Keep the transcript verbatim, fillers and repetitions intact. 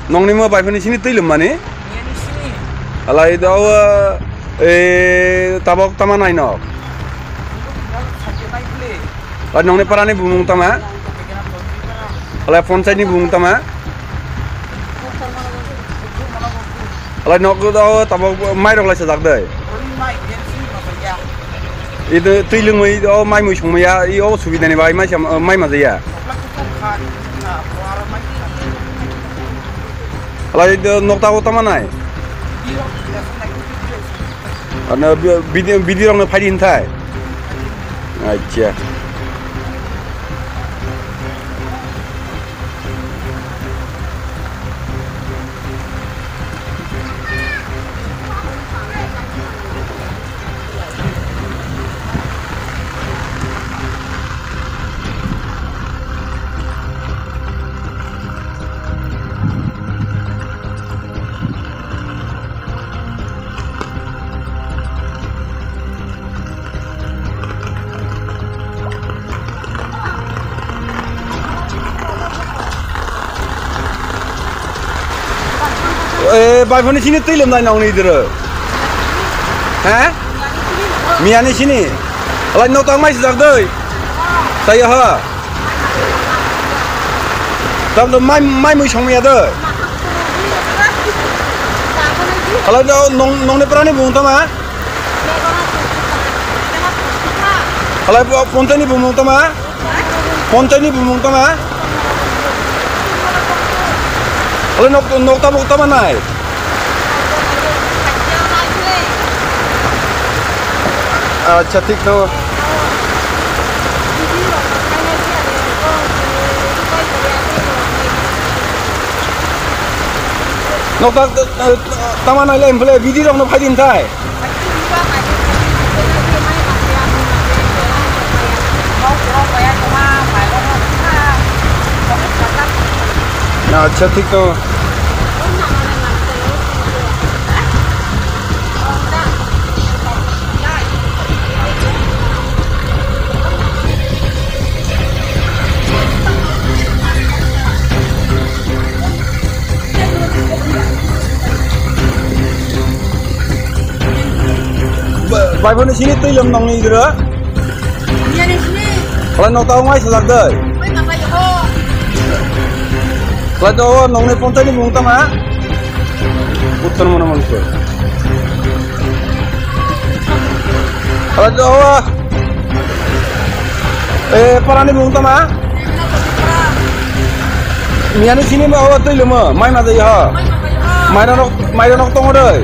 Nongni mo bai phani sini twi lwmmani? Niyani sini. Alai do, eh, tabok tama nai nok? Niyani sake nai bwle. Alai nongni parani bumung tama? Alai ponchai ni bumung tama? Alai nok do tabok mai rok lai sajak dai? Ito twi lwngwi o mai mui songmaya, i o subidani bai mai sam-, mai majaya. Alai do nokta o tama nai? Ano bi-, bidi, bidi rok no phaidi hinthai? Acha. Eh, bai phone sini twi lem nai nong ni dero. He? Miyani sini. Alai no tang mai sijak doi. Tayo ha. Tam do mai, mai mui song ya doi. Alai no nong, nong ne prani bung tama. Alai ponchai ni bumung tama? Ponchai ni bumung tama? Alai nok, nok tamo tama nai? Acha, thik no. Nok ta, ta, tama nai le, bidi rok no phai din thai. Acha, thik tong. Ba-, bai phone sini twi lom nong ni dira. Niyani sini. Kala nok tao ngai sajak dai. Oi, ma bai ho. Kala do nong ni ponchai ni bung tama. Uttar mana manusia. Kala do. Eh, parani bung tama? Miyani sini ma awa twi lwmo, mai ma jai ha. Mairok nok, mairok nok tongo doi.